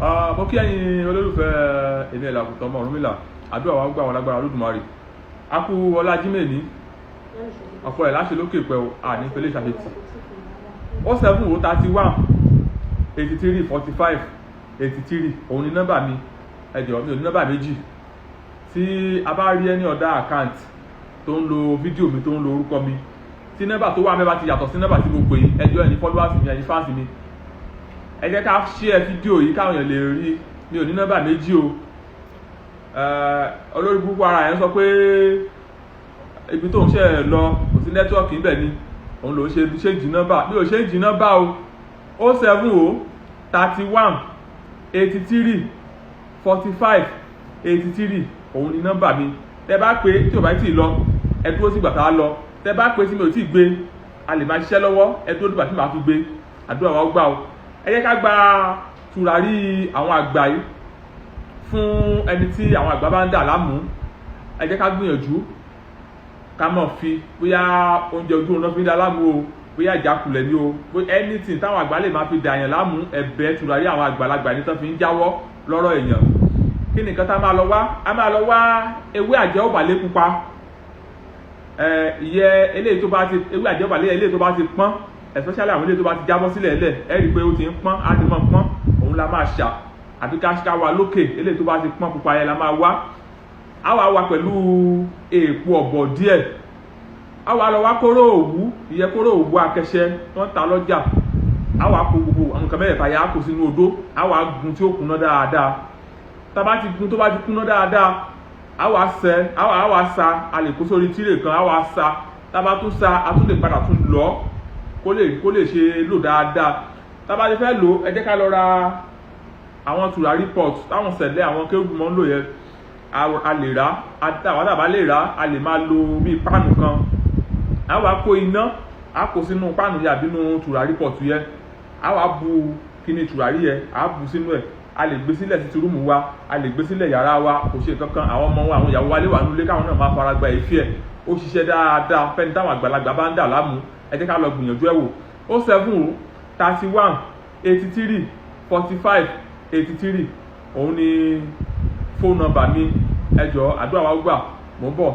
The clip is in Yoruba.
Mo kí ẹ̀yin olólùfẹ́ èmi ẹ̀ làkùtàn ọmọ Ọ̀rúnmìlà. Àdúrà wa gbà wọn lágbára Olódùmarè. A kú ọlá jímẹ̀ ní ọ̀pọ̀ ẹ̀ láṣẹ lókè pẹ̀ o, àní pẹ̀lẹ́ ìṣàṣetì. 070 31 83 45 83, òun ni nọ́mbà mi. Ẹ jọ̀ọ́, mi ò ní nọ́mbà méjì. Tí a bá rí any other account tó ń lo fídíò mi, tó ń lo orúkọ mi, tí nọ́mbà tó wà mẹ́ba ti yàtọ̀ sí nọ́mbà tí mo pè yín, ẹ jọ̀ọ́, ẹ̀yin followers mi, ẹ̀yin fans mi, ẹ jẹ́ ká share fídíò yìí káwọn èèyàn lè rí. Mi ò ní nọ́mbà méjì o. Olórí burúkú ara ẹ̀ ń sọ pé ibi tó ń ṣe lọ, kò sí network níbẹ̀ ni òun ló ṣe change nọ́mbà. Mi ò change nọ́mbà o. 070 31 83 45 83, òun ni nọ́mbà mi. Tẹ bá pé tí ò bá tí ì lọ, ẹ dúró sígbà tá a lọ. Tẹ bá pé tí mi ò tí ì gbé, a lè máa ṣiṣẹ́ lọ́wọ́, ẹ dúró dìgbà tí màá fi gbé. Àdúrà wa ó gbà o. Ẹ jẹ́ ká gba tùràrí àwọn àgbà yìí fún ẹni tí àwọn àgbà bá ń dà láàmú. Ẹ jẹ́ ká gbìyànjú ká mọ̀ fi bóyá oúnjẹ ojú oorun náà fi ń dà láàmú o, bóyá ìjákulẹ̀ ni o, bóyá anything táwọn àgbà lè máa fi dà yàn láàmú, ẹ̀bẹ̀ tùràrí àwọn àgbàlagbà ní tán fi ń jáwọ́ lọ́rọ̀ èèyàn. Kí ni nǹkan tá a máa lọ wá? A máa lọ wá ewé àjẹ́ òbàlẹ̀ pupa. Ẹ ìyẹ eléyìí tó bá ti, ewé àjẹ́ òbàlẹ̀ eléyìí tó bá ti pọ́n, especially àwọn eléyìí tó bá ti jábọ́ sílẹ̀ lẹ̀, ẹ rí i pé ó ti ń pọ́n, á ti mọ́ pọ́n, òun la máa ṣà àbí ká wá lókè. Eléyìí tó bá ti pọ́n pupa yẹn la máa wá. Á wá wá pẹ̀lú èèpo ọ̀bọ̀ díẹ̀. Á wá lọ wá kóró òwú, ìyẹn kóró òwú akẹṣẹ tó ń ta lọ́jà. Á wá kó gbogbo àwọn nǹkan mẹ́rẹ̀ẹ̀ta yẹn, á kó sínú odó, á wá gun tí ó kúnná dáadáa. Tá a bá ti gun, tó bá ti kúnná dáadáa, á wá sẹ, á wá sa. A lè kó sórí tírè kan, á wá sa. Tá a bá tún sa, a tún lè padà tún lọ kó lè ṣe lò dáadáa. Tá a bá ti fẹ́ lò, ẹ jẹ́ ká lọ ra àwọn tùràrí pot táwọn sẹ̀lẹ̀, àwọn kérúbù mọ́ ń lò yẹn. A lè rà, àwọn àbá lè rà, a lè máa lo bíi páànù kan. A wá kó iná, a kó sínú páànù yẹn àbí nínú tùràrí pot yẹn. A wá bu kíní tùràrí yẹn, a bù sínú ẹ̀. A lè gbé sílẹ̀ sí room wa, a lè gbé sílẹ̀ yàrá wa, kò ṣe kankan. Àwọn ọmọ wa, àwọn ìyàwó wa lè wà nílé, káwọn náà máa fara gba èéfì ẹ̀. Ó ṣiṣẹ́ dáadáa fẹ́ni táwọn àgbàlagbà bá ń dà láàmú. Ẹ jẹ́ ká lọ gbìyànjú ẹ̀ wò. 070 31 83 45 83, òun ni phone number mi. Ẹ jọ̀ọ́, àdúrà wa gbà. Mò ń bọ̀.